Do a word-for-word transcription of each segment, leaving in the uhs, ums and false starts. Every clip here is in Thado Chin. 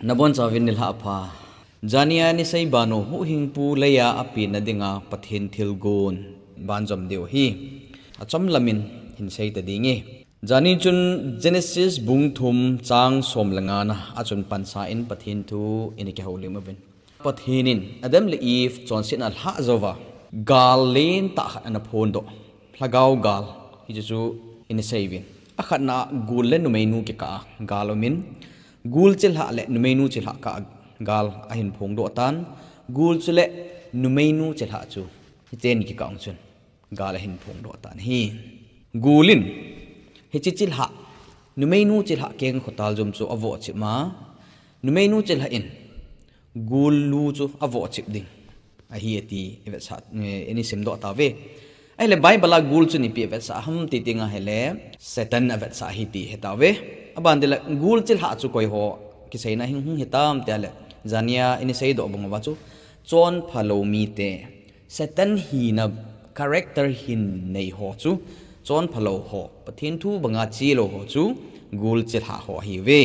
Nabonchauvin nilhah pha. Jania nisei banu huhhingpu leiya apena dinga Pathen thilgon banjom diu hi. Achom lamin hin seita ding e. Jani chun Genesis bung thum chang som le ngana achun pansa in Pathen thu ina kihoulim uvin. Pathen in Adam le Eve chonsetna lhah jouva gal lentah khat ana phondoh. Lhagao gal, hichu chu ina sei uvin. Akhatna gul le numeinu kikah a gal umin, gul chilhah le numeinu chilhah kah a gal ahin phongdoh tan, gul chu le numeinu chilhah chu hiche ni kikah a chun gal ahin phongdoh tan ahi. Gul in hiche chilhah, numeinu chilhah keng khotal jom chu avohchip ma, numeinu chilhah in gul lu chu avohchip ding ahi ati ivetsah, eh, ina simdoh tauve. Ahile Bible a gul chu ipi avetsah ham ti tenga ahile Satan avetsah ahi ti hetauve. Aban tile gul chilhah chu koiho kiseina hung hung hitam ti ahile, jania ina seidoh bang uva chu chonphalou mite, Satan hina character hin nei ho chu, chonphalou ho, Pathen thu banga chelou ho chu gul chilhah ho ahiuve.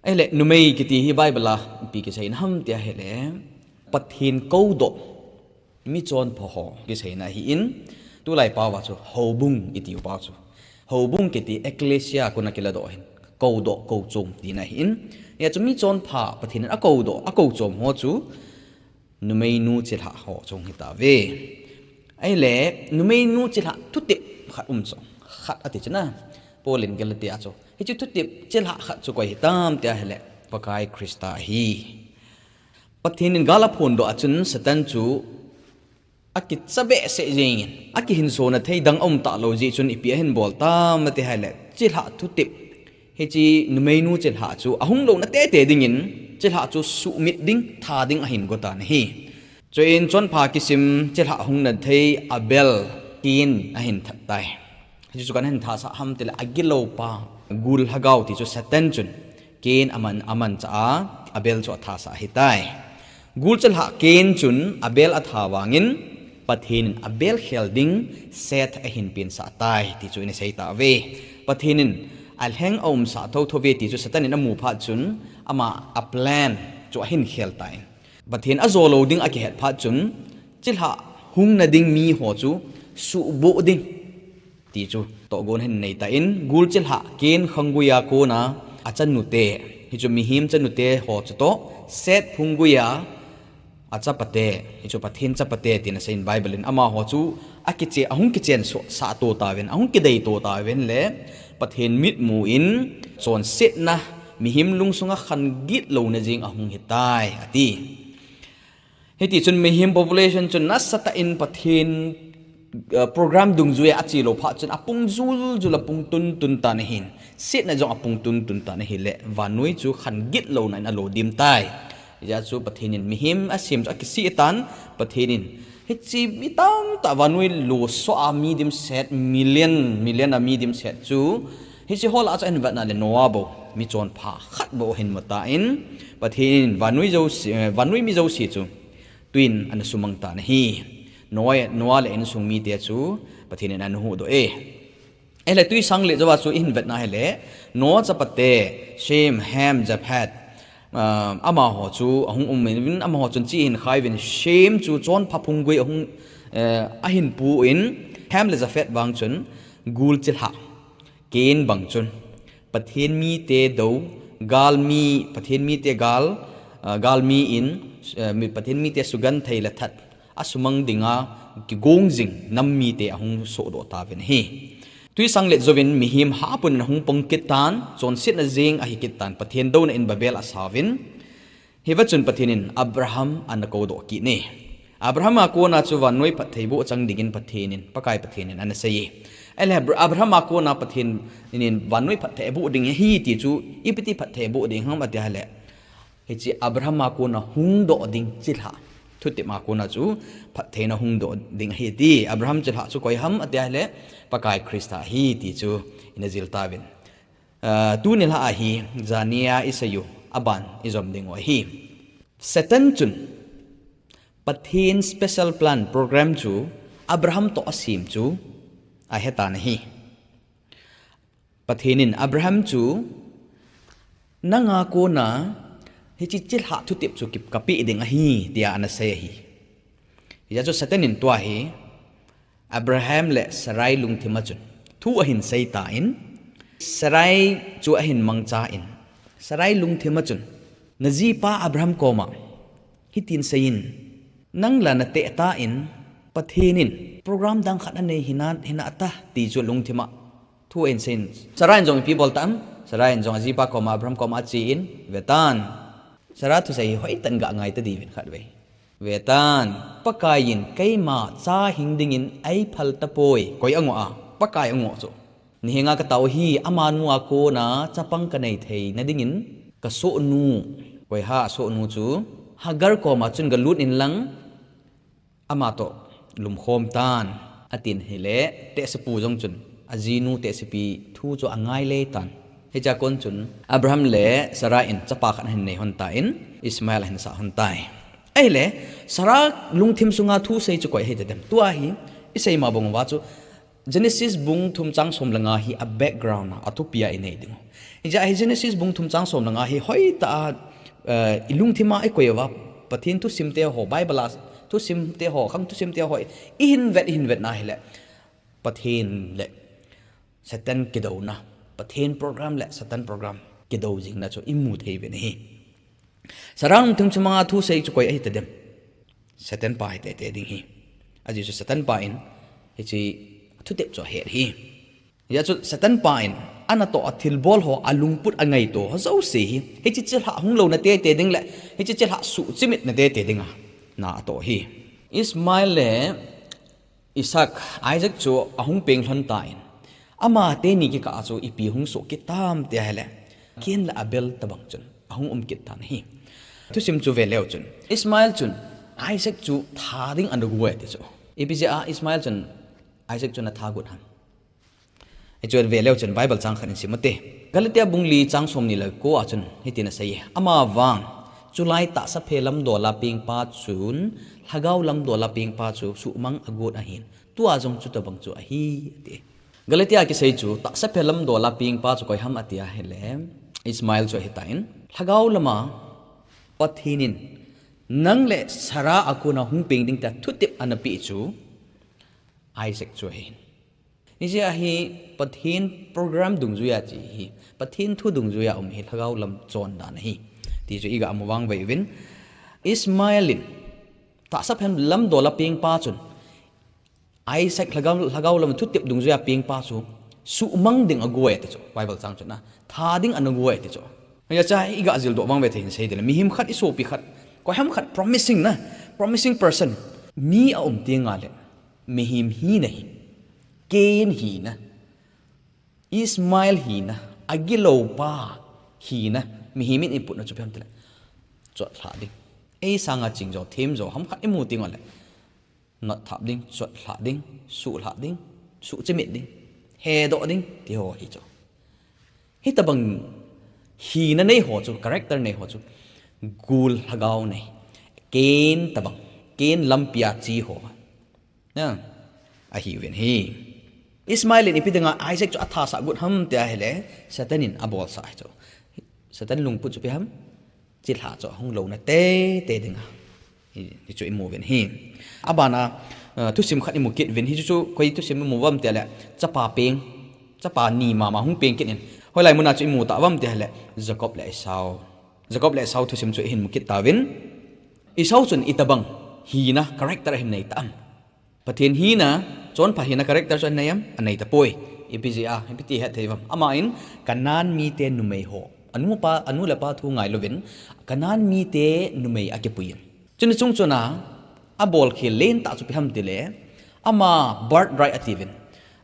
Ahile numei kiti hi Bible a ipi kiseina ham ti ahile, Pathen koudoh mi chonpha ho kiseina ahin, tulai pao a chu houbung itiu pao chu, houbung kiti ecclesia kona kiladoh ahin, koudoh kouchom tina ahin. Hia chu mi chonpha Pathen in akoudoh, akouchom ho chu numeinu chilhah ho chu hung hitauve. Ahile numeinu chilhah thutep khat um chu, khat ati chu na, Paul in Galatia chu, hiche thutep chilhah khat chu koi hitam ti ahile Pakai Christa ahi. Pathen in gal aphondoh a chun Satan chu akicha behseh jengin, akihinsona thei dang aum talou jeh chun ipi ahin bol tam ati ahile, chilhah thutep, hiche numeinu chilhah chu ahung louna tete dingin, chilhah chu suhmit ding, tha ding ahin go tan ahi. Chuin chonpha kisim chilhah hungna thei Abel, Cain ahin that tai. Hiche chu kana hin thasah ham tile agilou pa, gul lhagao ti chu Satan chun Cain aman, amanchah a, Abel chu athasah ahitai. Gul chilhah Cain chun Abel atha vangin Pathen in Abel khel ding Seth ahin pensah tai ti chu ina sei tauve. Pathen in alheng aumsah thouthou ve ti chu Satan in amu phat chun ama a plan chu ahin khel tai. Pathen ajolou ding akihet phat chun chilhah hungna ding mi ho chu suhboh ding ti chu tohgon ahin nei tan, gul chilhah Cain khanggui a kona achanute, hichu mihem chanute ho chutoh Seth phunggui a achapate, hichu Pathen chapate tina seiyin Bible in amaho chu akiche, ahung kichen so, sah to tauvin, ahung kidei to tauvin le Pathen mitmu in chonsetna mihem lungsunga khan gitlouna jeng ahung hitai ati. Hiti chun mihem population chun nasatah in Pathen, uh, program dungjuia achelou phat chun apung juljul, apung tuntun tan ahin, setna jong apung tuntun tan ahile vannoi chu khan gitlouna in alo dim tai. Hijeh chun Pathen in mihem asem chu akisih tan, Pathen in hiche mi tamtah vannoi losoh a mi dimset, million, million a mi dimset chu hiche ho lah a chu ahin vetna le Noah bou, mi chonpha khat bou ahin mu tan, Pathen in vannoi jouse, eh, vannoi mi jouse chu tuin ana sumang tan ahi. Noah, Noah le insung mite chu Pathen in ana huhdoh e. Ahile twisanglet jouva chu ihin vetna ahile, Noah chapate, Shem, Ham, Japheth, ah, amaho chu ahung umin, amaho chun hiche ahin khaiuvin, Shem chu chonpha phunggui ahung, eh, ahin pun, Ham le Japheth vang chun gul chilhah, Cain bang chun Pathen mite dou, galmi, Pathen mite gal, ah, galmi in, eh, mi, Pathen mite sugenthei le that asumang dinga kigong jing nam mite ahung sohdoh tauvin ahi. Twisanglet jouvin mihem hahpun in ahung pang kit tan, chonsetna jeng ahi kit tan, Pathen douna in Babel asauvin, hiva chun Pathen in Abraham ana koudoh kit e. Abraham a kona chu vannoi phatthei boh chang dingin Pathen in, Pakai Pathen in ana sei e. Ahile Abra-, Abraham a kona Pathen in vannoi phatthei aboh ding ahi ti chu, ipi ti phatthei aboh ding ham ati ahile, hiche Abraham a kona hungdoh ding chilhah, thutep a kona chu phattheina hungdoh ding ahi ti. Abraham chilhah chu koi ham ati ahile, Pakai Christa ahi ti chu ina jil tauvin. Ah, tuni lah a hi, jania isei u aban ijom diu ahi. Satan chun Pathen special plan program chu Abraham toh asem chu ahetan ahi. Pathen in Abraham chu nanga kona hiche chilhah thutep chu ki-, kapeh ding ahi, tia ana sei ahi. Hijeh chun Satan in tua hi Abraham le Sarai lungthim a chun thu ahin sei tan, Sarai chu ahin mangchan, Sarai lungthim a chun, najipa Abraham koma hitin seiyin, nang la nateh tan, Pathen in program dang khat anei hina, hina ta, ti chu lungthim a thu ahin seiyin. Sarai in jong ipi bol tam? Sarai in jong ajipa koma, Abraham koma achen, vetan. Sarai thusei hi hoitah in ga ngai ta diuvin khatvei. Vetan, Pakai in keima cha hing dingin eiphal tapoi, koi angoh a, Pakai angoh chu. Nahenga katao hi, amanu a kona chapang kanei theina dingin, kasohnu, koi ham sohnu chu, Hagar koma chun galut inlang, ama toh lumkhom tan, atin ahile, tehsepu jong chun, ajinu tehsepi thu chu angai le tan. Hichea kon chun, Abraham le Sarai in chapa khat ahin nei lhon tan, Ishmael ahin sah lhon tai. Ahile, Sarai lungthim sunga thusei chu koi ahi tadem? Tua hi, isei ma bang uva chu, Genesis bung thum chang som le nga hi a background a, athupi a inei ding u. Hijeh a hi Genesis bung thum chang som le nga hi hoitah a, eh, ilungthim a ikoi uva, Pathen thusim te ho, Bible a thusim te ho, khang thusim te ho, ihin vet, ihin vet na hile, Pathen le Satan kidouna, Pathen program le Satan program kidou jingna chu imu thei uvin ahi. Sarai lungthim sunga thusei chu koi ahi tadem? Satan pa ahi teitei ding ahi. Ajeh chu Satan pa in hiche thutep chu ahet ahi. Hijeh chun Satan pa in anatoh a thilbol ho, alungput a ngaito ho jouse hi, hiche chilhah hung louna teitei ding le hiche chilhah suhchimit na teitei dinga na atoh ahi. Ishmael le Isaac, Isaac chu ahung peng lhon tan, amateni kikah a chu ipi hung soh kit tam tia hile, Cain le Abel tabang chun ahung um kit tan ahi. Thusim chu ve leu chun, Ishmael chun Isaac chu that ding ana go e ti chu. Ipi jeh a Ishmael chun Isaac chu ana that got ham? Hichu ve leu chun Bible chang khat in sim u hite. Galatia bung li chang som ni le ko a chun hitin asei e. Amavang, chulai tahsa phe lamdol a pengpa chun, lhagao lamdol a pengpa chu suhmang agot ahin, tua jong chutabang chu ahi, ati. Galatia kisei chu tahsa phe lamdol a pengpa chu koi ham ati ahile, Ishmael chu ahi tan, lhagao lama Pathen in nang le Sarah a kona hung peng ding tia thutep ana peh chu Isaac chu ahi. Hijeh a hi Pathen program dungjuia che hi, Pathen thu dungjuia um hi lhagao lam chondan ahi, ti chu iga mu vangvei uvin. Ishmael in tahsa phe lamdol a pengpa chun, Isaac lhagao, lhagao lam thutep dungjuia pengpa chu suhmang ding ago e ti chu, Bible chang chun a, that ding ana go e ti chu. Hijeh a chu iga jildoh vangvei thei hin sei ding le, mihem khat, isopi khat, koiham khat promising na, promising person, mi aum tengle, mihem hina hi, Cain hina, Ishmael hina, agilou pa hina, mihem in iputna chu ipi ham tile, chotlhah ding. Ei sanga ching jo, them jo, ham khat imu tengle, notthap ding, chotlhah ding, suhlhah ding, suhchimit ding, hedoh ding, ti ho hi chu. Hitabang hina nei ho chu, character nei ho chu, gul lhagao nei, Cain tabang, Cain lampia che ho, na, ahiuvin ahi. Ishmael in ipi dinga Isaac chu athasah got ham tia hile, Satan in abolsah ahi chu. Satan lungput chu ipi ham? Chilhah chu ahung louna teitei dinga, hi, hichu imu uvin ahi. Abana, eh, thusim khat imu kit uvin, hichu chu koi thusim imu uvam tile, chapa peng, chapa ni mama hung peng kit in, hoilai muna chu imu tauvam tia hile, Jacob le Esau. Jacob le Esau thusim chu ihin mu kit tauvin. Esau chun itabang hina, character ahin nei tam? Pathen hina, chonpha hina character chu anei am? Anei tapoi. Ipi jeh a, ipi ti het thei uvam? Aman Canaan mite numei ho, anu pa, anu le pa thu ngailouvin, Canaan mite numei akipuiyin, chuni chung chuna abolkhel lentah chu ipi ham tile, ama birthright atiuvin,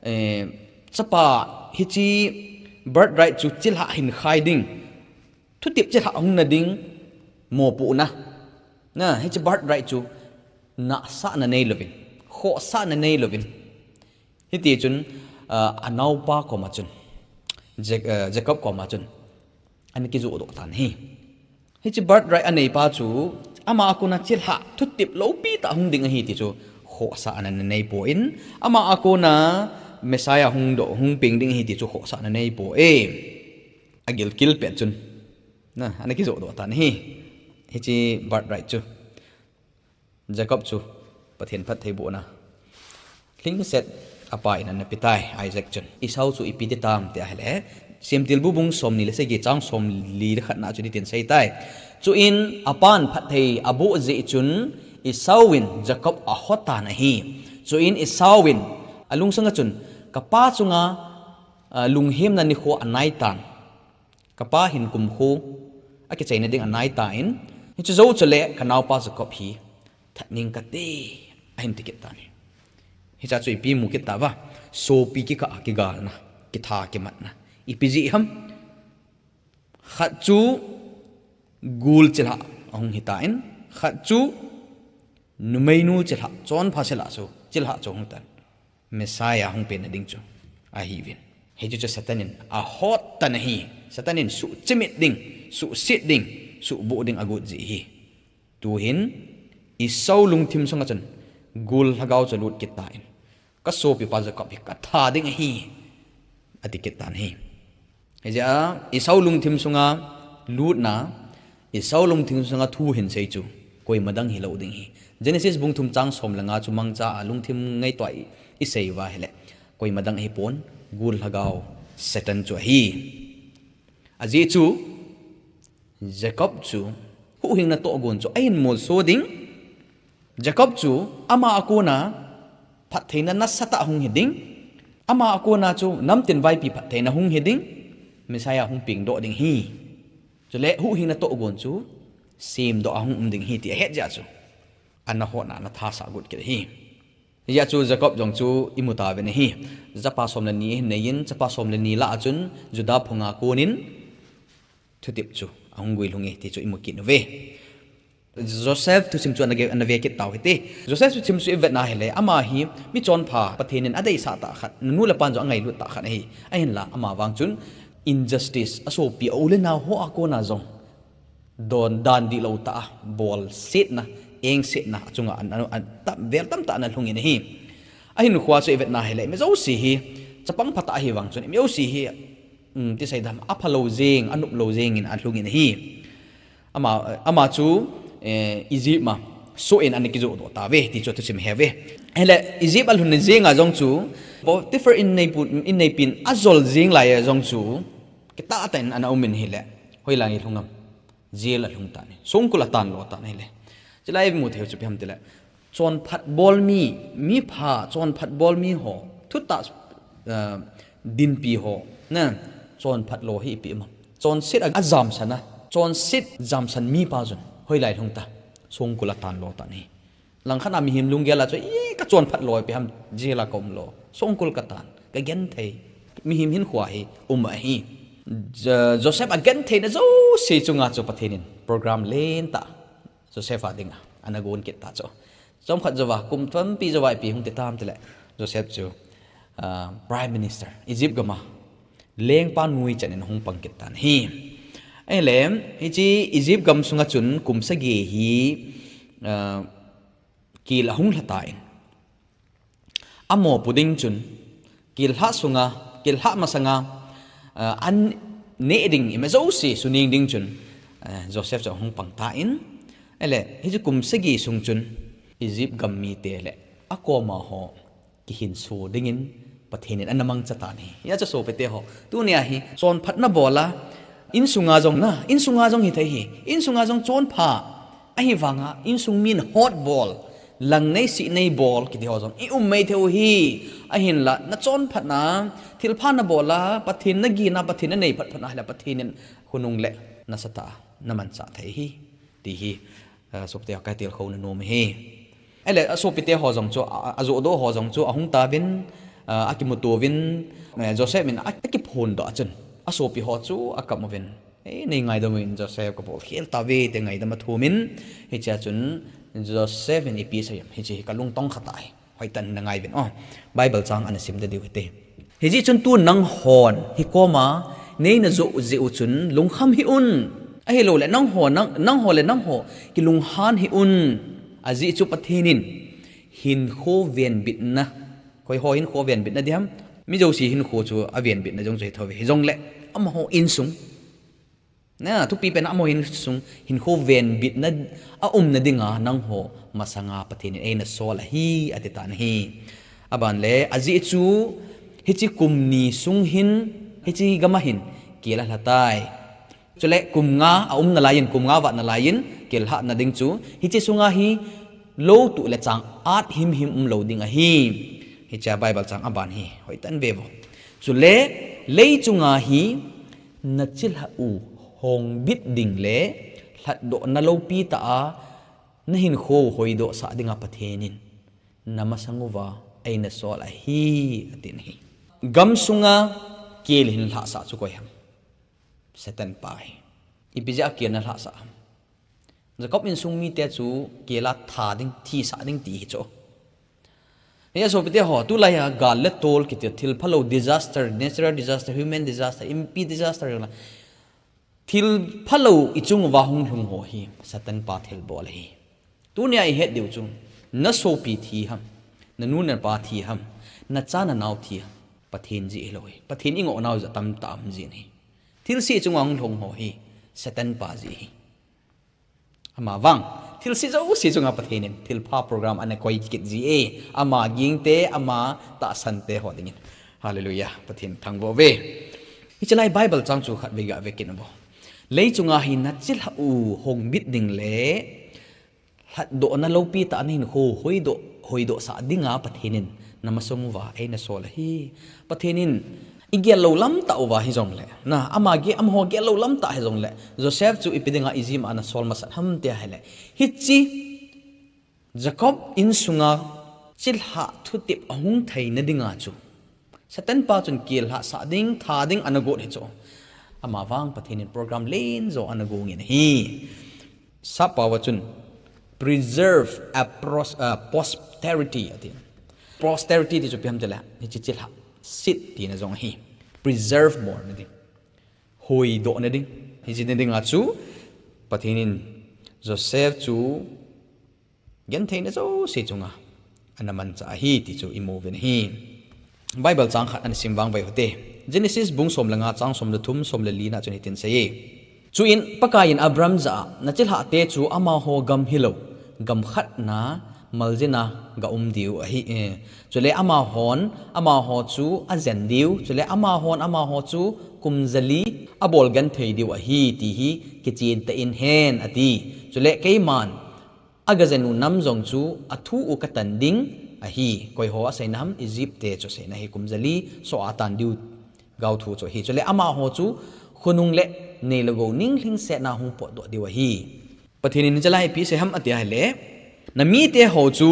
eh, chapa hiche birthright chu chilhah hin khai ding, thutep chilhah hung na ding mopohna, na, hiche birthright chu nahsahna neilouvin, khohsahna neilouvin, hitichun, ah, anaopa koma chun, Ja-, ah, Jacob koma chun ana kijohdoh tan ahi. Hiche birthright aneipa chu ama a kona chilhah thutep loupitah hung ding ahi ti chu khohsahna ana neipoi, ama a kona Messiah hung doh, hung peng ding ahi ti chu khohsahna ana neipoi. Agilkel pet chun, na, ana kijohdoh tan ahi. Hiche birthright chu Jacob chu Pathen phattheibohna lhingset apa in ana petai Isaac chun. Esau chu ipi ti tam ti ahile, Semtilbu bung somni le sagi chang somli le khatna chu hitin aseitai. Chuin apan phatthei aboh jeh chun Esau in Jacob ahot tan ahi. Chuin Esau in alungsung a chun, kapa chunga, ah, lunghemna nikho anai tan. Kapa hin kumkho akichaina ding anai tan, hiche jou chule kanaopa Jacob hi that ning kate, ahin ti kit tan ahi. Hiche chu ipi mu kit tauva, sopi kikah a kigalna, kitha kimatna. Ipi jeh ham? Khat chu gul chilhah ahung hitan, khat chu numeinu chilhah, chonpha sela chu, chilhah chu ahung hitan. Messiah hung penna ding chu ahiuvin. Hichu chu Satan in ahot tan ahi. Satan in suhchimit ding, suhset ding, suhboh ding agot jeh ahi. Tuhin Esau lungthim sunga chun gul lhagao chu alut kit tan, kasopipa Jacob hi katha ding ahi, ati kit tan ahi. Hijeh a Esau lungthim sunga lutna, Esau lungthim sunga thu hin sei chu koima dang hilou ding ahi. Genesis bung thum chang som le nga chu mangcha a lungthim ngaito a i, isei uva ahile, koima dang ahipon, gul lhagao Satan chu ahi. Ajeh chu Jacob chu huhhingna tohgon chu ahin molso ding. Jacob chu ama a kona phattheina nasatah hung hiding. Ama a kona chu namtin vaipi phattheina hung hiding. Messiah hung pengdoh ding ahi. Chule huhhingna tohgon chu semdoh a hung um ding ahi ti ahet jeh a chu ana hotna, ana thasah got kit ahi. Hijeh a chu Jacob jong chu imu tauvin ahi. Chapa som le ni ahin neiyin, chapa som le ni lah a chun Judah phunga konin thutep chu ahung guilhunge ti chu imu kit uve. Joseph thusim chu ana ge, ana ve kit tau hite. Joseph thusim chu ivetna ahile, ama hi mi chonpha, Pathen in adeisah tah khat, anu le apan jong angailut tah khat ahi. Ahinla ama vang chun injustice, asopi, a-u le nao ho a kona jong don dan dihlou tah a bolsetna, engsetna achunga an, an, an tam, vel tamtah ana lhungin ahi. Ahinkhoa chu ivetna ahile, mi jouse hi chapang phatah ahi vang chun, mi jouse hi, um, ti seidam, aphalou jeng, anoplou jengin alhungin ahi. Ama, ama chu, eh, Egypt ma soh in ana kijohdoh tauve ti chu thusim he uve. Ahile Egypt alhun jenga jong chu Potiphar inneipu, inneipin ajol jeng laiya jong chu kitah tah in ana umin ahile, hoilai in lhung am? Jail alhung tan ahi. Songkul atan lo tan ahile. Chulai imu theiu chu ipi ham tile, chonphat bol mi, mipha, chonphat bol mi ho, thutah, eh, dinpi ho, na, chonphat lo hi ipi ham? Chonset a, ajamsan a, chonset jamsan mipa jong hoilai lhung ta? Songkul atan lo tan ahi. Langkhat a mihem lunggel a chu, i, kachonphat lo ipi ham, jail a kaum lo, songkul katan, kagenthei. Mihem hinkhoa hi um ahi. Jo-, Joseph agentheina jouse chunga chu Pathen in program lentah Joseph a dinga ana gon kit ta chu. Chomkhat jouva, kum tampi jouva ipi hung ti tam tile, Joseph chu, ah, Prime Minister, Egypt gam a lengpa noi chan in ahung pang kit tan ahi. Ahile, hiche Egypt gam sunga chun kum sagi hi, ah, kel ahung lha tan, amopo ding chun, kel lhah sunga, kel lhah masanga, ah, an neh ding, ima jouse suning ding chun, ah, Joseph chu ahung pang tan, ahile, hiche kum sagi sung chun, Egypt gam mite le akoma ho kihinso dingin Pathen in ana mangcha tan ahi. Hijeh a chu sopite ho, tunia hi chonphatna bol a, insunga jong na, insunga jong hithei ahi, insunga jong chonpha, ahivanga insung min hot bol, lang nei sih nei bol kiti ho jong i um mai thei u ahi. Ahinla, nachonphatna, thilpha nabol a, Pathen nagin a, Pathen nanei phatphat a ahile, Pathen in khonung le nasatah a namanchah thei ahi, ti hi, ah, sopite ho katilkhou nom ahi. Ahile, asopite ho jong chu, a, a, ajohdoh ho jong chu, ahung tauvin, ah, akimuto uvin, eh, Joseph in a, akiphondoh a chun, asopi ho chu akap uvin, "Ei, nei ngaidam uvin, Joseph kabol khel tauve," ti ngaidam athumin, hichea chun Joseph in ipi asei em, "Hiche hi kalung tongkha tai. Hoitah in nangai uvin o." Bible chang ana simda diu hite. Hijeh chun tu nanghon hikoma nei najoh jeh u chun lungkham hih un. Ahilouleh nangho, nang, nangho le nangho kilunghan hih un. Ajeh chu Pathen in hinkho venbitna. Koiho hinkho venbitna diham? Mi jouse hinkho chu avenbitna jong chu hithouve. Hijongleh amaho insung Na, thupi pen amaho hin sung, hinkho venbitna a umna dinga nangho masanga Pathen in eina sol ahi, ati tan ahi. Aban le, ajeh chu, hiche kum ni sung hin, hiche gam a hin, kel alha tai. Chule kum nga a umna laiyin, kum nga vatna laiyin, kel lhahna ding chu, hiche sunga hi lou tuh le chang at himhim umlou ding ahi. Hiche a Bible chang aban hi, hoitah in ve vo. Chule, lei chunga hi, nachilhah u hongbit ding le, lhatdohna loupi tah a, nahinkho hoidoh sah dinga Pathen in, namasang uva, eina sol ahi, atin ahi. Gam sunga, kel hin lhahsah chu koi ham. Satan pa hi. Ipi jeh a kel ana lhahsah ham. Jacob insung mite chu kel a that ding, thisah ding ti hi chu. Hiya sopite ho, tulai a gal le tol kiti thil phalou disaster, natural disaster, human disaster, inpi disaster la. Thil phalou ichung uva hung lhung ho hi, Satan pa thilbol ahi. Tunia ihet diu chu, nasopi thi ham, nanu napa thi ham, nacha nanao thi ham, Pathen jeh hilou hi. Pathen ingoh nau jeh a tamtah um jin ahi. Thilse chunga hung lhung ho hi, Satan pa jeh ahi. Ama vang, thilse jouse chunga Pathen in, thilpha program ana koi kit ji e, ama gingte, ama tahsante ho dingin. Hallelujah, Pathen thangvah uve. Hiche lai Bible chang chu khatvei gave kit in vo. Lei chunga hi nachilhah u hongbit ding le, lhatdohna loupi tah a nahinkho hoidoh, hoidoh sah dinga Pathen in namasang uva eina sol ahi. Pathen in igel lou lam tah uva hijongle, na, ama ge, amaho gel lou lam tah hijongle, Joseph chu ipi dinga Egypt a ana sol masat ham tia ahile, hiche Jacob insunga chilhah thutep ahung theina dinga chu Satan pa chun kel lhahsah ding, that ding ana got hi chu. Ama vang Pathen in program len jo ana gongin ahi. Sap pao a chun, preserve a pros-, a posterity ati. Posterity ti chu ipi ham tile, hiche chilhah, seed tina jong ahi. Preserve bol na ding, hoidoh na ding. Hiche na dinga chu Pathen in Joseph chu gentheina jouse chunga ana manchah ahi ti chu imu uvin ahi. Bible chang khat ana sim vangvai u hite. Genesis bung som le nga chang som le thum, som le li na chun hitin asei e. Chuin Pakai in Abram jah a, nachilhahte chu amaho gam hilou, gam khat na maljin a ga um diu ahi. Eh, chule amahon, amaho chu ajen diu, chule amahon, amaho chu kum jali abol genthei diu ahi, ti hi kichen tah in hen, ati. Chule keiman, aga jen u nam jong chu athu u katan ding ahi. Koiho aseina ham, Egypt te chu aseina ahi, kum jali soh a atan diu gaothu chu ahi. Chule amaho chu khonung le nei le gou ning lhingsetna hung potdoh diu ahi. Pathen in hiche lai ipi asei ham ati ahile, namite ho chu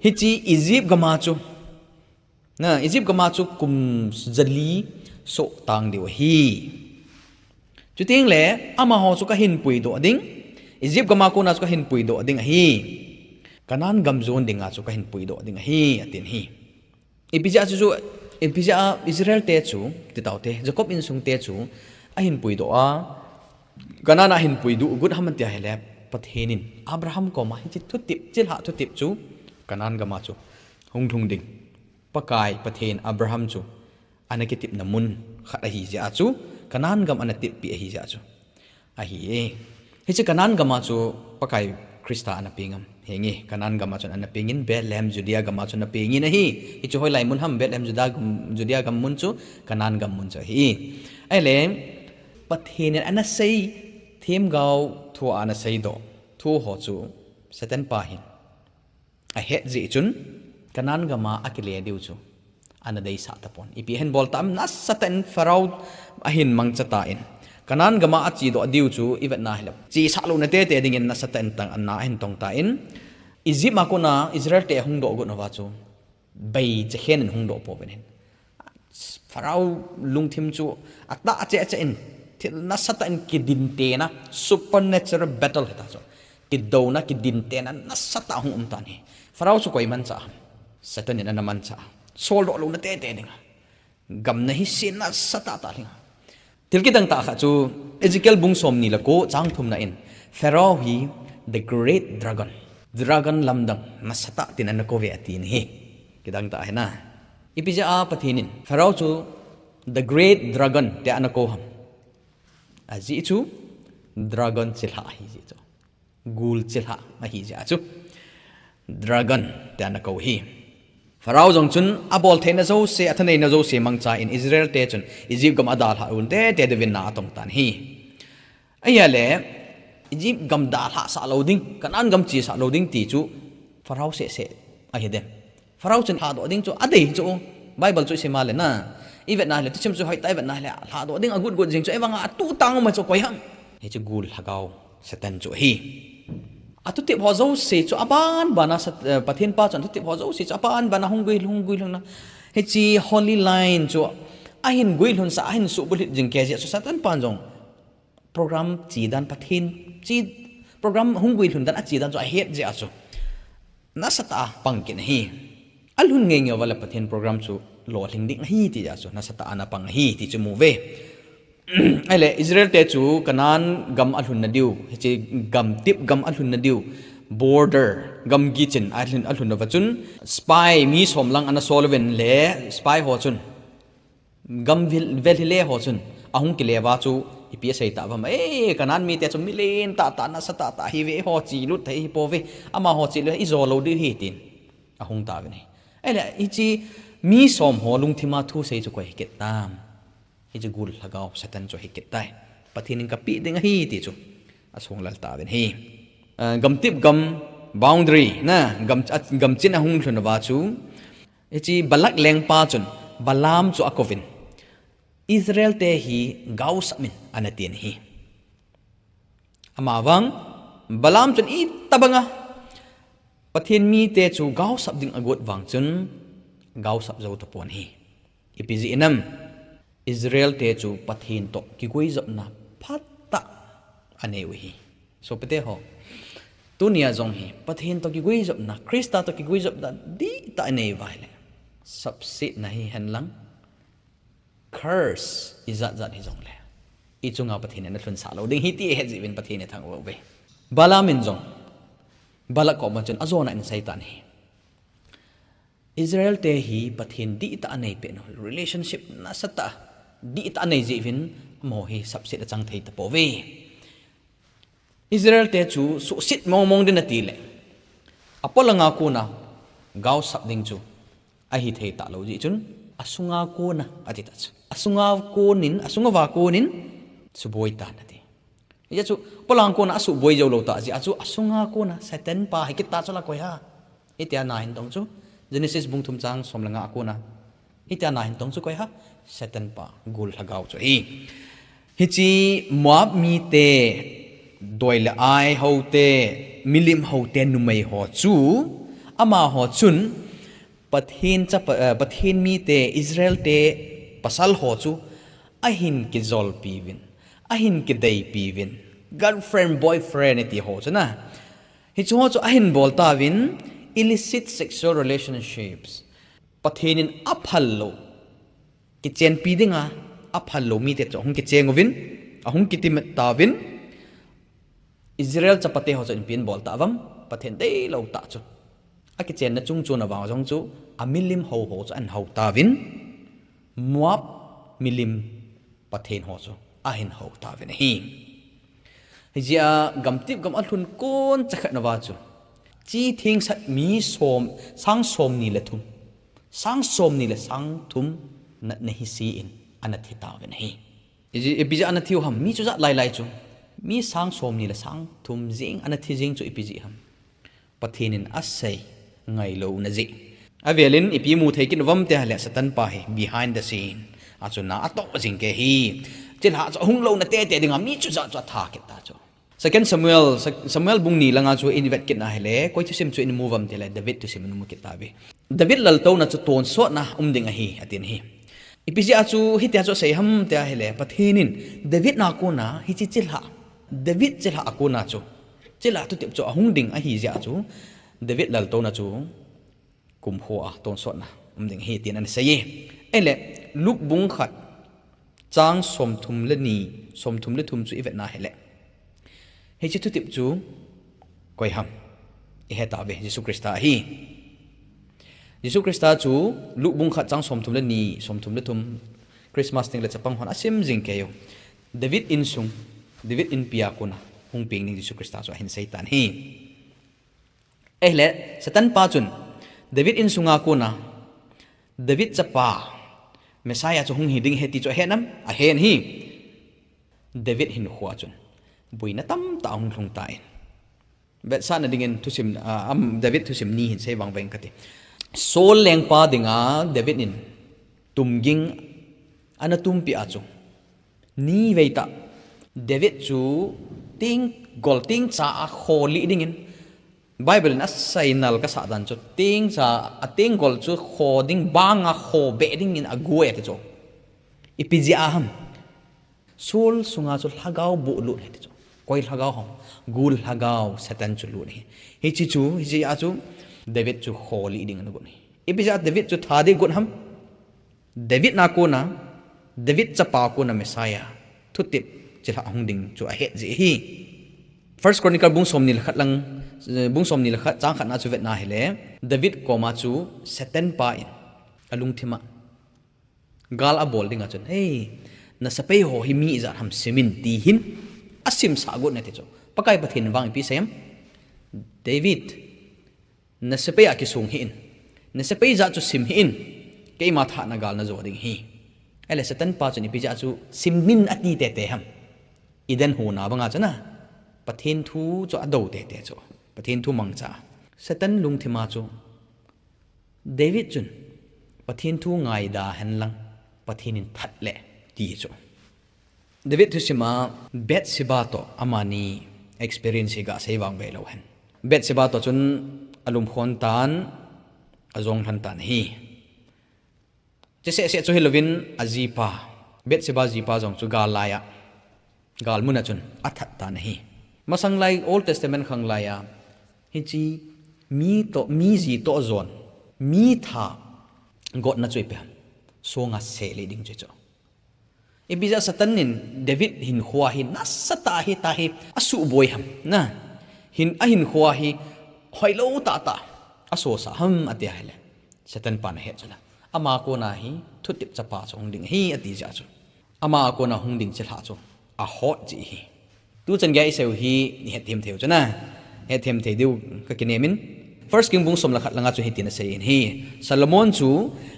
hiche Egypt gam a chu Na, Egypt gam a chu kum jali soh tang diu ahi. Chuteng le, amaho chu kahin puidoh ding. Egypt gam a kona chu kahin puidoh ding ahi. Canaan gam jon dinga chu kahin puidoh ding ahi, atin ahi. Ipi jeh a chu, chu, ipi jeh a Israel te chu, ti taute, Jacob insung te chu, ahin puidoh a, Canaan a ahin puidoh got ham ati ahile, Pathen in Abraham koma hiche thutep, chilhah thutep chu, Canaan gam a chu hung lhung ding. Pakai Pathen Abraham chu ana kitepna mun khat ahi jeh a chu, Canaan gam ana teppeh ahi jeh a chu. Ahi e. Hiche Canaan gam a chu Pakai Christa ana peng am. Henge, Canaan gam a chun ana pengin, Bethlehem, Judea gam a chun ana pengin ahi. Hichu hoilai mun ham, Bethlehem, Juda gam, Judea gam mun chu, Canaan gam mun chu ahi. Ahile, Pathen in ana sei, themgao thu a ana seidoh thu ho chu, Satan pa hin ahet jeh chun, Canaan gam a akile diu chu ana deisah tapon. Ipi ahin bol tam, nasatah in Pharaoh ahin mangcha tan, Canaan gam a achedoh diu chu ivetna hile, chesah louna tete dingin nasatah in tang ana ahin tong tan, Egypt a kona Israel te ahung doh got uva chu, bei chekhen in hung doh pouvin ahi. Pharaoh lungthim chu atah cheh cheh in, thil nasatah in kidintena, supernatural battle hita chu. Kidouna, kidintena nasatah hung um tan ahi. Pharaoh chu koi manchah ham? Satan in ana manchah. Soldoh louna tete dinga. Gam na hi se nasatah tah lhinga. Thil kidang tah khat chu Ezekiel bung somni le ko chang thumna in, Pharaoh hi the great dragon, dragon lamdang nasatah tin ana kou ve atin ahi. Kidang tah ahi na. Ipi jeh a Pathen in Pharaoh chu the great dragon tia ana kou ham? Ajeh chu Dragon chilhah ahi jeh chu. Gul chilhah ahi jeh chu. Dragon tia ana kou hi. Pharaoh jong chun abol theina jouse, athaneina jouse mangcha in Israel te chun Egypt gam adalhah un tete diuvin na atong tan ahi. Ahile, Egypt gam dalhah sah lou ding, Canaan gam che sah lou ding ti chu Pharaoh seh seh ahi dem. Pharaoh chun lhadoh ding chu adei chu. Bible chu isim a le na, ivet na le, thusim chu hoitah a ivet na le, lhadoh ding agot got jing chu, ahivanga atuh tang um chu koi ham? Hiche gul lhagao Satan chu ahi. Athutep ho jouse chu aban ban a Sat-, eh, Pathen pa chun athutep ho jouse chu aban ban a hung guilhung, hung guilhung na. Hiche holy line chu ahin guilhun sah, ahin suhbulhit jing kei jeh chu Satan pan jong program che dan Pathen che, program hung guilhun dan ache dan chu ahet jeh a chu nasatah a pang kit ahi. Alhun ngeingei uva le Pathen program chu lolhing ding ahi ti jeh a chu nasatah a ana pang ahi ti chu imu uve. Ahile Israel te chu Canaan gam alhun na diu, hiche gamtep gam alhun na diu, border gamgi chen alhun, alhun uva chun spy mi som lang ana sol uvin le spy ho chun gam vil, velhi le ho chun ahung kile uva chu ipi asei tauvam, "Eh, Canaan mite chu milen tahtah, nasatah tah ahiuve, eiho chelut thei ahipouve, amaho chelut ijo lou diu ahi," tin ahung tauvin ahi. Ahile hiche mi som ho lungthim a thusei chu koi hi kit tam? Hiche gul lhagao Satan chu ahi kit tai. Pathen in kapeh ding ahi ti chu asong lel tauvin ahi. Ah, gamtep gam boundary na, gam, ah, gam chen ahung lhun uva chu, hiche Balak lengpa chun Balaam chu akouvin, Israel te hi gaosap in ana tin ahi. Amavang Balaam chun itobang a Pathen mite chu gaosap ding agot vang chun gaosap jou tapon ahi. Ipi jeh inem? Israel te chu Pathen toh kiguijopna phatah anei u ahi. Sopite ho, tunia jong hi Pathen toh kiguijopna, Christa toh kiguijopna dihtah anei uva ahile, sapsetna hihen lang, curse ijat jat hijongle, ichunga Pathen in alhunsah lou ding ahi ti ahet jeh uvin Pathen ithang uve. Balaam in jong Balak koma chun ajona in asei tan ahi. Israel te hi Pathen dihtah anei pet u, relationship nasatah dihtah anei jeh uvin amaho hi sapset achang thei tapouve. Israel te chu suhset mong mong ding ati le, apolanga kona gaosap ding chu ahithei talou jeh chun, asunga kona ati ta chu. Asunga konin, asunga uva konin suboi tan ati. Hijeh chun, apolanga kona asuboi jou lou tah jeh a chu, asunga kona Satan pa hi kit ta chu la koi ham? Hitia ana hin tong chu, Genesis bung thum chang som le nga a kona. Hitia ana hin tong chu koi ham? Satan pa, gul lhagao chu ahi. Hiche Moab mite, doi le ai hote, milim hote, numei ho chu, amaho chun, Pathen chapa, eh, Pathen mite, Israel te, pasal ho chu, ahin kijolpi uvin, ahin kideipi uvin, girlfriend, boyfriend iti ho chu na. Hiche ho chu ahin bol tauvin, illicit sexual relationships. Pathen in aphal lou, kichenpi dinga aphal lou mite chu ahung kicheng uvin, ahung kitimet tauvin, Israel chapate ho chu ipi ahin bol tauvam, Pathen deilou tah chu. Akichenna chungchon a vang jong chu, amilim hou ho chu ahin hou tauvin, Moab milim pathen ho chu ahin hou tauvin ahi. Hijeh a gamtep gam alhun kon chakhat nauva chu, chi thengsel mi som, sang somni le thum, sang somni le sang thum natna hise in ana thi tauvin ahi. Iji, ipi jeh a ana thiu ham, mi chujat lailai chu, mi sang somni le sang thum jeng ana thi jeng chu ipi jeh ham? Pathen in asei ngailouna jeh. Avelin ipi mu thei kit uvam tia ahile Satan pa hi behind the scene a chu na atoh jing kei hi. Chilhah chu ahung louna tete dinga mi chujat chu atha kit ta chu. Second Samuel, Sa-, Samuel bung ni langa chu ivet kit na ahile, koi thusim chu imu uvam tia ahile, David thusim imu kit tauve. David laltouna chu tonsotna um ding ahi, atin ahi. Ipi jeh a chu hitia chu asei ham tia ahile, Pathen in David na kona hiche chilhah, David chilhah a kona chu, chilhah thutep chu ahung ding ahi jeh a chu, David laltouna chu kum kho a tonsotna um ding ahi tin ana sei e. Ahile, Luke bung khat, chang somthum le ni, somthum le thum chu ivet na ahile, hiche thutep chu koi ham? Ihe tauve, Jesu Christa ahi. Jesu Christa chu Luke bung khat chang somthum le ni, somthum le thum, Christmas ding le chapang hon asim jing kei u. David insung, David inpi a kona hung peng ding Jesu Christa chu ahin seitan ahi. Ahile, Satan pa chun David insunga kona David chapa Messiah chu hung hi ding ahi ti chu ahen am? Ahen ahi. David hinkhoa chun boina tamtah ahung lhung tan. Vetsahna dingin thusim, ah, am, David thusim ni hin sei vangvang kati. Saul lengpa dinga David in tumging ana tumpi a chu, nivei tah David chu tenggol tengcha a kho lih dingin, Bible in asei nal kasah dan chu tengcha a tenggol chu kho ding banga kho beh dingin agu e ti chu. Ipi jeh a ham? Saul sunga chu lhagao boh lut ahi ti chu. Koi lhagao ham? Gul lhagao Satan chu lut ahi. Hiche chu, hiche a chu David chu kho lih ding ana gon ahi. Ipi jeh a David chu that ding gon ham? David na kona, David chapa kona Messiah, thutep chilhah hung ding chu ahet jeh ahi. First Chronicle bung somni le khat lang, bung somni le khat chang khatna chu vetna hile, David koma chu Satan pa in alungthim a gal abol dinga chun, "Hei, na sepai ho hi mi ijat ham sim in," ti hin asimsah got in ati chu. Pakai Pathen vang ipi asei em? "David, na sepai a kisung hih in. Na sepai jat chu sim hih in. Keima thahatna gal najo ding ahi." Ahile Satan pa chun ipi jeh a chu sim in ati tete ham? Eden huna banga chun a, Pathen thu chu ado tete chu. Pathen thu mangcha. Satan lungthim a chu, David chun Pathen thu ngaida hen lang, Pathen in that le ti chu. David thusim a Bathsheba toh amani experience hi gasei vangvai lou hen. Bathsheba toh chun alum khon tan, ajong lhan tan ahi. Chuseh seh chu hilouvin ajipa, Bathsheba jipa jong chu gal lai a, gal mun a chun athat tan ahi. Masang lai Old Testament khang lai a, hiche mi toh, mi ji toh jon, mi tha gotna chu ipi ham? Songa seh lih ding chu chu. Ipi jeh a Satan in David hinkhoa hi nasatah a hitia hi asuhboi ham? Na, hin, ahinkhoa hi hoilou tahtah asosah ham ati ahile, Satan pan ahet chu la. Ama kona hi thutep chapa chu hung ding ahi ati jeh a chu. Ama a kona hung ding chilhah chu ahot jeh ahi. Tuchan geiya isei u hi, ihet them thei u chu na. Het them thei diu kakinem in. First King bung som le khat langa chu hitin asei in ahi. Solomon chu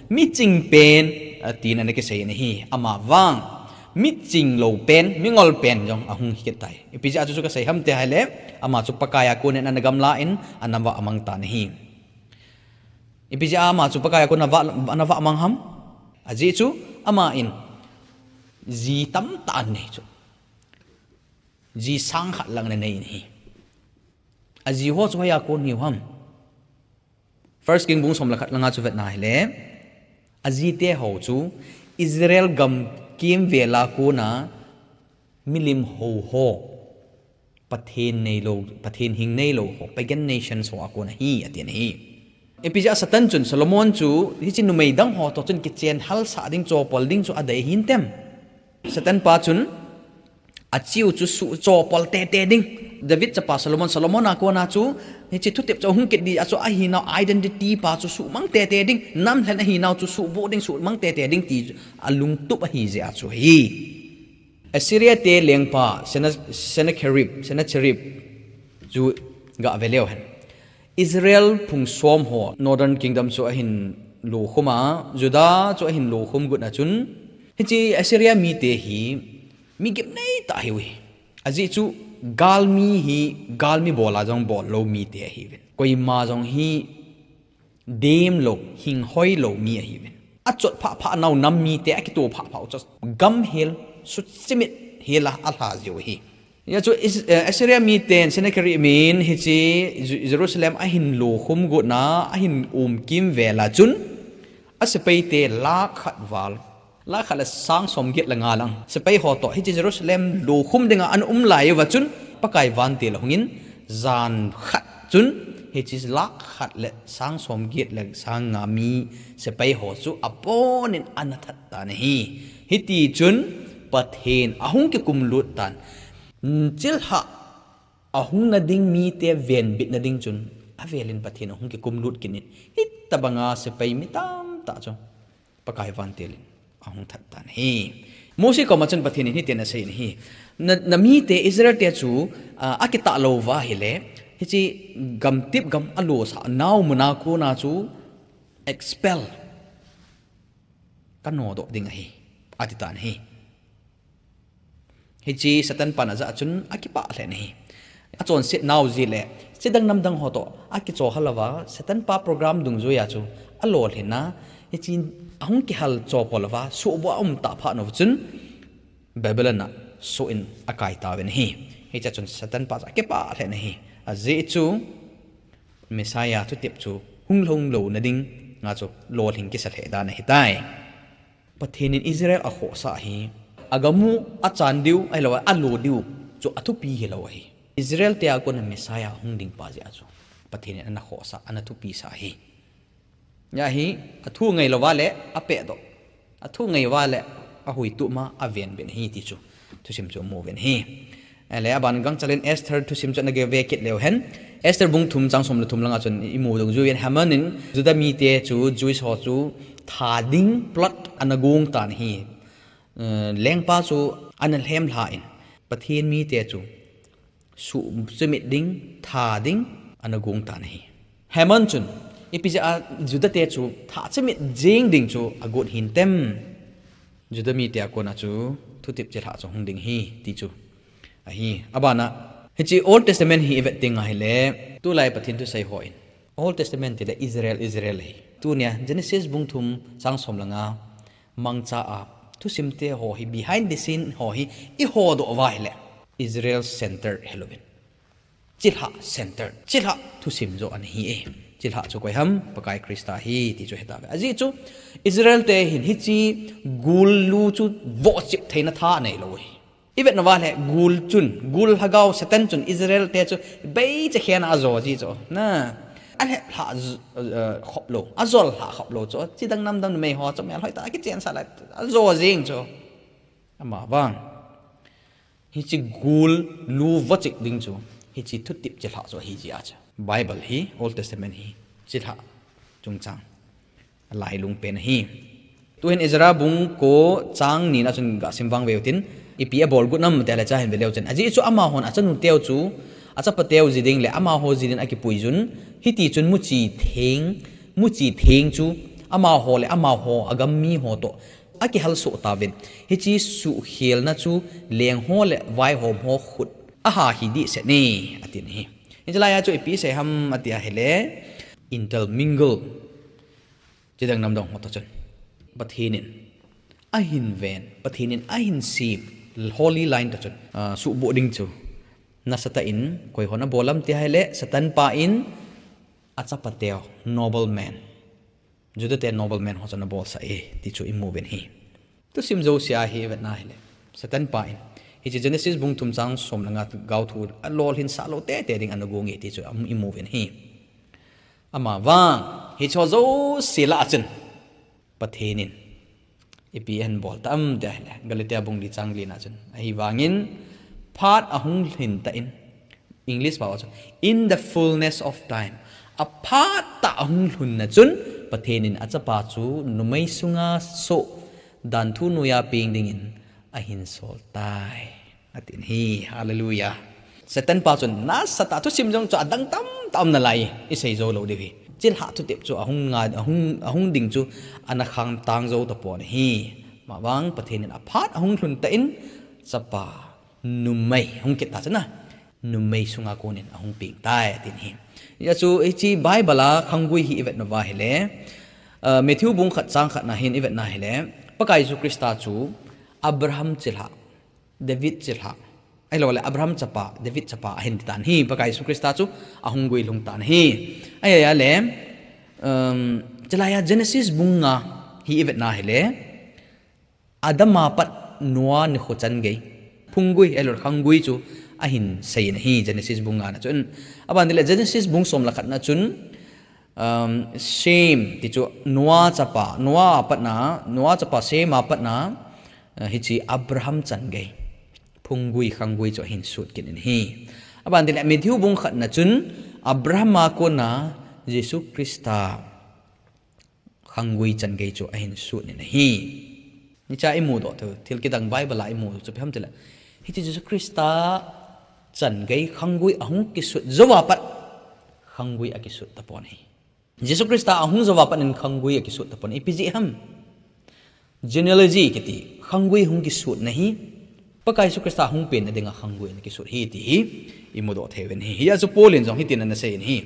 miching pen, atin ana kisei in ahi. Ama vang miching lou pen, mingol pen jong ahung hi kit tai. Ipi jeh a chu chu kasei ham ti ahile, ama chu Pakai a konin ana gamla in, ana vah mang tan ahi. Ipi jeh a ama chu Pakai a kon ana vah, ana vah mang ham? Ajeh chu ama in ji tamtah anei chu. Ji sang khat lang anei in ahi. Aji ho chu hoiya kon hiu ham? First King bung som le khat langa chu vetna hile, ajite ho chu Israel gam kimvel a kona milim hou ho, Pathen neilou, Pathen hing neilou ho, pagan nations ho a kon ahi, atin ahi. Ipi jeh a Satan chun Solomon chu hiche numei dang ho toh chun kichen halsah ding, chopol ding chu adei hintem? Satan pa chun achiu chu suh chopol tete ding. David chapa Solomon, Solomon a kona chu hiche thutep chu hung kit ding a chu ahinau identity pa chu suhmang tete ding. Namlhen ahinau chu suhbuh ding, suhmang tete ding ti alungtup ahi jeh a chu ahi. Assyria te lengpa Sena-, Sennacherib, Sennacherib chu gave leu hen. Israel phung som ho, Northern Kingdom chu ahin lukhum a, Judah chu ahin lukhum got na chun, hiche Assyria mite hi mi gimnei tah ahiu hi. Ajeh chu galmi hi, galmi bol a jong bol lou mite ahiuvin. Koima jong hi dem lou, hing hoi lou mi ahiuvin. Achot phah phah nau nam mite, akitoh phah phah u chu gam hel, suchimit hel a alha jiu ahi. Hijeh chun Is-, eh, Assyria miten Sennacherib in hiche Ju-, Jerusalem ahin lukhum got na, ahin um kimvel a chun, asepaite lakh khat val, lakh khat le sang som get le nga lang sepai ho toh hiche Jerusalem lukhum dinga ana um lai uva chun, Pakai vantil ahungin, jan khat chun hiche lakh khat le sang som get le sang nga mi sepai ho chu apon in ana that tan ahi. Hiti chun Pathen ahung kikumlut tan. Chilhah ahung na ding mite venbit na ding chun, avel in Pathen ahung kikumlut kit in, hitabanga sepai mi tamtah chu Pakai vantil in ahung that tan ahi. Mose koma chun Pathen in hitin asei in ahi. Na, na mite Israel te chu, ah, akitah lou va ahile, hiche gamtip gam alo sa nau muna kona chu expel kanodoh ding ahi, ati tan ahi. Hiche Satan pan ajah a chun akipah lheh in ahi. Achonset nau jeh le, chidang namdang ho toh akichoh hal uva, Satan pa program dungjuiya chu alolhin a, hiche ahung kihal chopo louva, suhbua aum tah phat uva chun, Babylon a soh in akai tauvin ahi. Hichea chun Satan pa chu akipah lheh in ahi. Ajeh chu Messiah thutep chu hung lhung louna dinga chu lolhing kisa lheh dan ahitai. Pathen in Israel akhohsah hi, agam u achan diu, ahilou, alo diu chu athupi hilou ahi. Israel te a kona Messiah hung ding pa jeh a chu Pathen in ana khohsah, ana thupi sah ahi. Hia hi, athu ngailouva le apehdoh, athu ngai uva le ahuitup ma avenbit ahi ti chu thusim chu imu uvin ahi. Ahile aban gangchel in Esther thusim chu ana gave kit leu hen. Esther bung thum chang som le thum langa chun imu dungjuiyin Haman in Judah mite chu Jewish ho chu tha ding plot ana gong tan ahi. Eh, lengpa chu ana lhem lha in Pathen mite chu suhchimit ding, tha ding ana gong tan ahi. Haman chun, ipi jeh a Judah te chu tha chimit jeng ding chu agot hintem? Judah mite a kona chu thutep chilhah chu hung ding ahi ti chu ahi. Abana, hiche Old Testament hi ivet ding ahile, tulai Pathen thusei hon Old Testament tile Israel, Israel ahi. Tunia Genesis bung thum chang som le nga mangcha a thusim te ho hi, behind the scene ho hi ihodoh uva ahile, Israel center hilouvin, chilhah center, chilhah thusim joh ana hi e. Chilhah chu koi ham? Pakai Christa ahi ti chu hetauve. Ajeh chu Israel te hin hiche gul lu chu vohchip theina tha aneilou ahi. Ivet nauva le, gul chun, gul lhagao Satan chun Israel te chu beichakhen a ajo ji chu, na, alhep lhah j-, eh, khop lou, ajol lhah khop lou chu, chidang namdang numei ho chu melhoi tah a kichensah le ajo jeng chu. Amavang hiche gul lu vohchip ding chu hiche thutep chilhah chu ahi jeh a chu Bible hi, Old Testament hi, chilhah chungchang alailung pen ahi. Tuhin Ezra bung ko chang ni na chun gasim vang veu tin, ipi abol got ham tia le cha hin ve leu chun, ajeh chu amahon achanu teu chu achapa teu ji ding le amaho ji din akipui jun, hiti chun muchi theng, muchi theng chu amaho le amaho agam miho toh akihal soh tauvin, hiche suhkhelna chu lengho le vaihom ho khut a ha hi dehset e, atin ahi. Hiche laiya chu ipi asei ham ati ahile, intermingle, chidang namdang ho toh chun Pathen in ahin ven, Pathen in ahin sem, Holy Line toh chun, ah, suhboh ding chu nasatah in koi hon abol ham ti ahile, Satan pa in achapa teu, nobleman, Judah te nobleman ho chu ana bolsah e ti chu imu uvin ahi. Thusim jousea hi ivet na ahile, Satan pa in hiche Genesis bung thum chang som le nga gaothu alolhin sah lou tete ding ana gong e ti chu am-, imu uvin ahi. Amavang hicheho jouse lah a chun Pathen in ipi ahin bol tam tia ahile, Galatia bung li chang li na chun, ahivangin phat ahung lhin tah in, English pao a chun, in the fullness of time, aphat tah ahung lhunna chun Pathen in achapa chu numei sunga soh danthu noiya peng dingin ahin sol tai, atin ahi. Hallelujah. Satan pa chun nasatah a thusim jong chu adang tamtah um nalai, isei jou lou diu ahi. Chilhah thutep chu ahung nga, ahung, ahung ding chu ana khangtang jou tapon ahi. Amavang Pathen in aphat ahung lhun tah in chapa numei hung kit ta chu na, numei sunga konin ahung peng tai, atin ahi. Hijeh chun hiche Bible a khanggui hi ivet nauva ahile, ah, Matthew bung khat chang khat na hin ivet na ahile, Pakai Jesu Christa chu Abraham chilhah, David chilhah, ahilou le Abraham chapa, David chapa ahin ti tan ahi. Pakai Jesu Christa chu ahung guilhung tan ahi. Ahile, um, chulaiya Genesis bung nga hi ivet na ahile, Adam a pat Noah nikho chan gei phunggui, ahilou le khanggui chu ahin seiyin ahi, Genesis bung nga na chun. Aban tile Genesis bung som le khat na chun, um, Shem ti chu Noah chapa, Noah a patna, Noah chapa Shem a patna, uh, hiche Abraham chan gei phunggui, khanggui chu ahin sut kit in ahi. Aban tile Matthew bung khat na chun Abraham a kona Jesu Christa khanggui chan gei chu ahin sut in ahi. Hichea imudoh thil, thil kidang Bible a imu chu ipi ham tile, Hiche Jesu Christa chan gei khanggui ahung kisut jouva pat khanggui akisut tapon ahi. Jesu Christa ahung jouva pat in khanggui akisut tapon, ipi jeh ham? Genealogy kiti khanggui hung kisut na hi, Pakai Jesu Christa hung pen na dinga khanggui ana kisut hi ti hi imudoh thei uvin ahi. Hia chu Paul in jong hitin ana sei in ahi.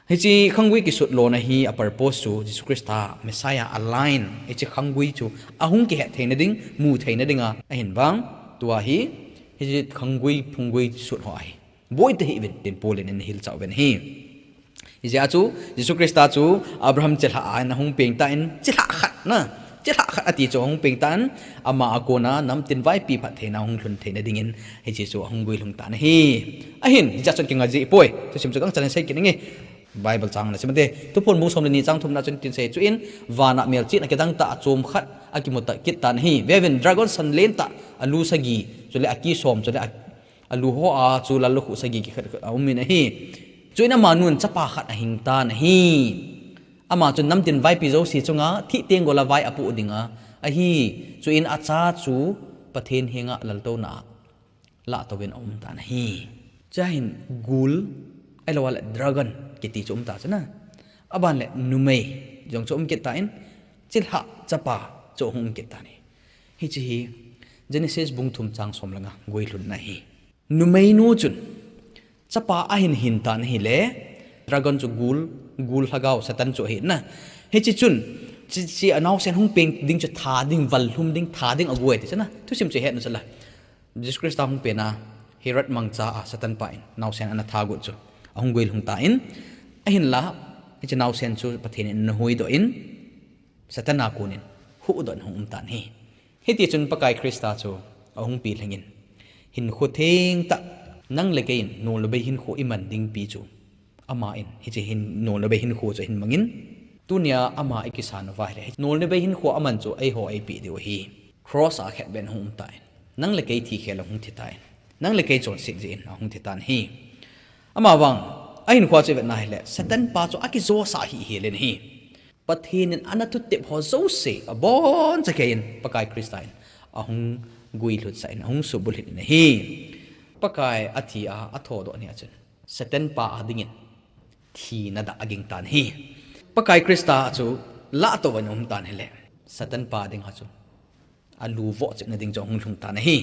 Hiche khanggui kisut lona hi a purpose chu Jesu Christa Messiah a line, hiche khanggui chu ahung kihet theina ding, mu theina dinga ahin vang, tua hi, hiche khanggui phunggui sut ho ahi. Boi tahih uvin tin Paul in ana hilchah uvin ahi. Hijeh a chu Jesu Christa chu Abraham chilhah a ana hung peng tan, chilhah khat na, chilhah khat ati chu ahung peng tan, ama a kona namtin vaipi phat theina hung lhun theina dingin hiche chu ahung guilhung tan ahi. Ahin, hijeh chun kinga jeh poi. Thusim chu gangchan in sei kit inge. Bible chang na sim ute. Thuphon bung som le ni chang thumna chun tin sei, chuin vana melchihna kidang tah a chom khat akimu ta kit tan ahi. Veuvin, dragon san lentah, alu sagi, chule aki som, chule a, alu ho a chu lallukhuh sagi kikhat khat aum in ahi. Chuin amanun chapa khat ahing tan ahi. Ama chun namtin vaipi jouse chunga thih tenggol a vai apoh dinga ahi. Chuin acha chu Pathen henga laltouna a lahtouvin aum tan ahi. Chuin gul, ahilou le dragon kiti chu um ta chu na. Aban le numei jong chu um kit tan, chilhah chapa chu hung um kit tan ahi. Hiche hi Genesis bung thum chang som le nga guilhunna ahi. Numeinu chun chapa ahin hin tan ahile, dragon chu gul, gul lhagao Satan chu ahi na. Hiche chun, hiche anaosen hung peng ding chu that ding, vallhum ding, that ding agoi ti chu na. Thusim chu het na chu la. Jesu Christa hung pen a, Herod mangcha a Satan pa in naosen ana that got chu ahung guilhung tan, ahinla hiche naosen chu Pathen in ana huhdoh in, Satan a konin huhdoh in hung um tan ahi. Hiti chun Pakai Christa chu ahung pilhing in, hinkho thengtah, nang le kei in nol le bei hinkho iman ding pi chu ama in hiche hin nol le bei hinkho chu ahin mangin, tunia ama ikisan uva ahile, nol le bei hinkho aman chu eiho eipeh diu ahi. Cross a khetbeh in ahung um tan, nang le kei thi khel a hung thi tan, nang le kei chonset jeh in ahung thi tan ahi. Ama vang, ahinkho chu ivet na ahile, Satan pa chu akijosah hihhel in ahi. Pathen in ana thutep ho jouse aboncha kei in Pakai Christa in ahung guilhutsah in, ahung subulhit in ahi. Pakai athi a, athodoh ni a chun Satan pa a dingin thina dah aging tan ahi. Pakai Christa chu lahtouvin aum tan ahile, Satan pa dinga chu alu vohchikna ding chu ahung lhung tan ahi.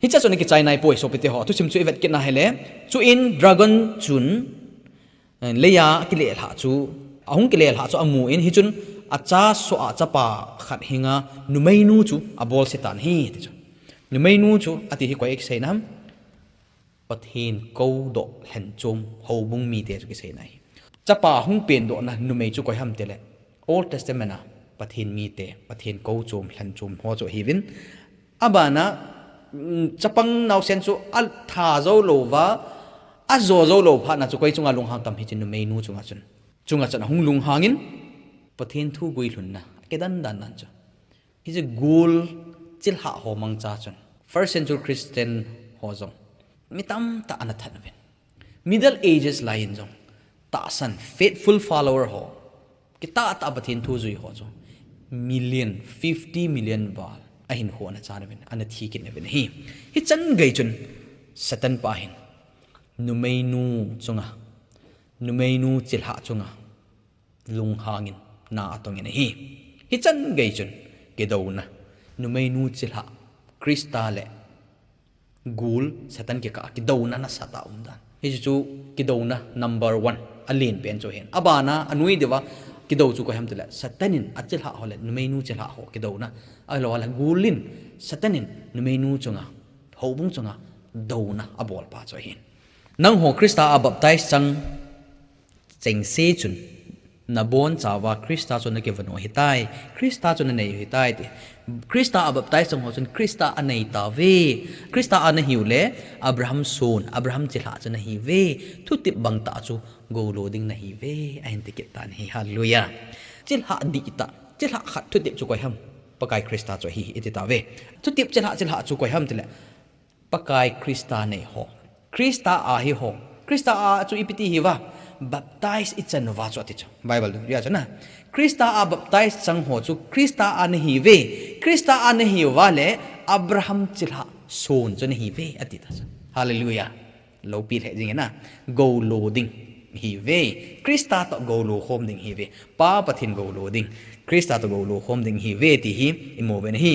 Hiche chun akichai nai poi, sopite ho, thusim chu ivet kit na ahile, chuin dragon chun, eh, leiya akilelhah chu, ahung kilelhah chu amun, hichun acha soh a chapa khat henga numeinu chu abolse tan ahi, ti chu. Numeinu chu ati hi koi a kisei na ham? Pathen koudoh lhenchom houbung mite chu kisei na ahi. Chapa hung pendohna numei chu koi ham tile, Old Testament a Pathen mite, Pathen kou chom lhenchom ho chu ahiuvin. Abana, mm, chapang naosen chu atha jou louva, ajo jou lou phat na chu koi chunga lunghang tam, hiche numeinu chunga chun. Chunga chun ahung lunghang in, Pathen thu guilhunna akidan dan dan chu. Hiche gul chilhah ho mangcha chun first century Christian ho jong mi tamtah ana that uvin. Middle Ages lai in jong tahsan, faithful follower ho, kitah tah a Pathen thu jui ho chu million, fifty million val ahinkho ana chan uvin, ana thi kit uvin ahi. Hichan gei chun Satan pa hin numeinu chunga, numeinu chilhah chunga lunghang in na atong in ahi. Hichan gei chun kidouna, numeinu chilhah, Christa le gul, Satan kikah a kidouna nasatah a um dan. Hichu chu kidouna number one, alen pen chu ahin. Abana, anoi diuva kidou chu koi ham tile, Satan in achilhah ho le numeinu chilhah ho kidouna. Ahilou le gul in, Satan in numeinu chunga, houbung chunga douna abol pa chu ahin. Nangho Christa a baptize chang chengse chun, nabonchauva Christa chu nakivon u ahitai, Christa chu nanei u ahitai ti. Christa a baptize chang ho chun Christa anei tauve. Christa a nahiu le Abraham son, Abraham chilhah chu nahiuve. Thutep bang tah chu goulo ding nahiuve, ahin ti kit tan ahi. Hallelujah. Chilhah dihtah, chilhah khat thutep chu koi ham? Pakai Christa chu ahi, iti tauve. Thutep chilhah, chilhah chu koi ham tile, Pakai Christa nei ho, Christa a hi ho. Christa a chu ipi ti hiuva? Baptize ichan uva chu ati chu. Bible dungjuia chu na, Christa a baptize chang ho chu Christa a nahiuve. Christa a nahiuva le Abraham chilhah son chu nahi ve, ati ta chu. Hallelujah. Loupi lheh jing in a, goulo ding hi ve. Krista toh goulo khom ding hi ve. Pa Pathen goulo ding, Krista toh goulo khom ding hi ve ti hi imu ve nahi.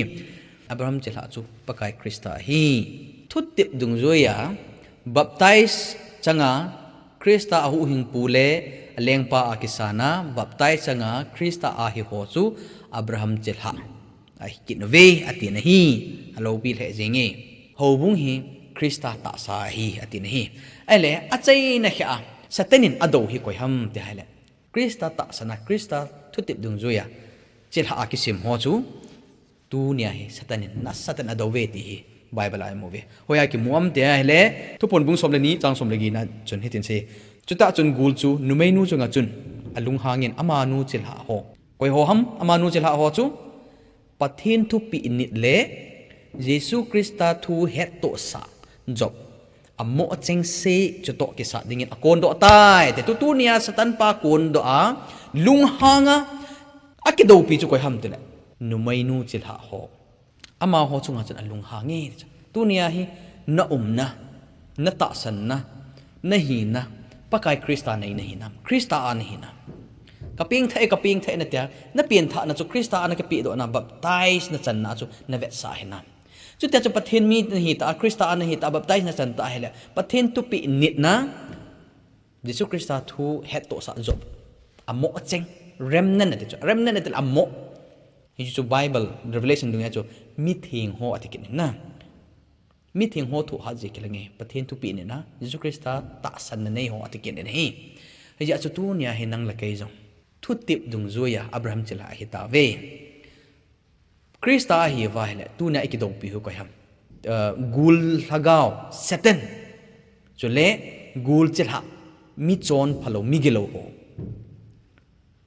Abraham chilhah chu Pakai Krista ahi. Thutep dungjuia baptize changa Krista a huhhingpu le a lengpa a kisana baptize changa Krista a hi ho chu Abraham chilhah ahi kit uve, ati nahi. Aloupi lheh jing e. Houbung hi Krista tahsa ahi, ati nahi. Ahile, achaina kheh a Satan in adou hi koi ham ti ahile, Krista tahsan a, Krista thutep dungjuia chilhah a kisem ho chu tunia hi Satan in nasatah in adou ve ti hi Bible a imu ve. Hoiya kimu ham ti ahile, Thuphon bung som le ni chang som le get na chun hitin asei. Chutah chun gul chu numeinu chunga chun alunghangin amanu chilhah ho. Koi ho ham amanu chilhah ho chu? Pathen thupeh nit le Jesu Krista thu hettohsah Job amoh chengse chutoh kisat dingin akondoh tai. Te tu tunia Satan pa kondoh a, lunghanga akidoupi chu koi ham tile, numeinu chilhah ho. Amaho chunga chun alunghang e. Tunia hi naumna, natahsanna, nahina, Pakai Krista nei nahinam, Krista a nahinam? Kapengthah e, kapengthah e natia, napengthahna chu Krista a nakipehdohna baptize nachanna chu navetsah hinam? Chutia chu Pathen mi nahitah a, Krista a nahitah a, baptize nachan tah ahile, Pathen thupeh nitna, Jesu Krista thu hettohsah Job amoh cheng, remnant ati chu, remnant ati le amoh. Hichu Bible Revelation dunga chu mitheng ho ati kit in na. Mitheng ho thohhat jeh kilang e, Pathen thupeh nitna, Jesu Krista tahsanna nei ho ati kit in ahi. Hijeh a chu tunia hi nang le kei jong thutep dungjuia Abraham chilhah ahitauve. Krista ahiuva ahile tunia ikidoupi u koi ham? Gul lhagao, Satan, chule gul chilhah, michonphalou, migilou ho,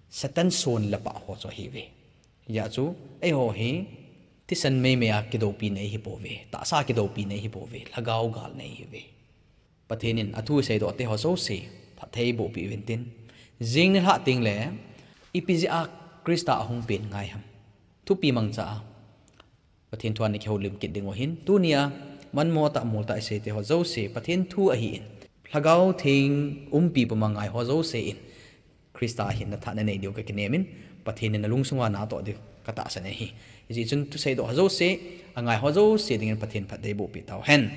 Satan son le pah ho chu ahiuve. Hijeh a chu eiho hi thisan meimei a kidoupi nei hipouve, tahsa kidoupi nei hipouve, lhagao gal nei hiuve. Pathen in athu seidoh teho jouse phattheibohpeh uvin tin, jing nilhah tengle ipi jeh a Krista ahung peng ngai ham? Thupi mangcha a Pathen thu a nakihoulim kit dingu ahin, tunia manmo tah, mol tah isei teho jouse Pathen thu ahin, Lhagao Theng umpi puma ngai ho jouse in Krista a hinna thah nanei diu kakinem in, Pathen in nalungsunga natoh diu katahsan ahi. Hijeh chun thuseidoh ho jouse, angai ho jouse dingin Pathen phattheibohpeh tauhen.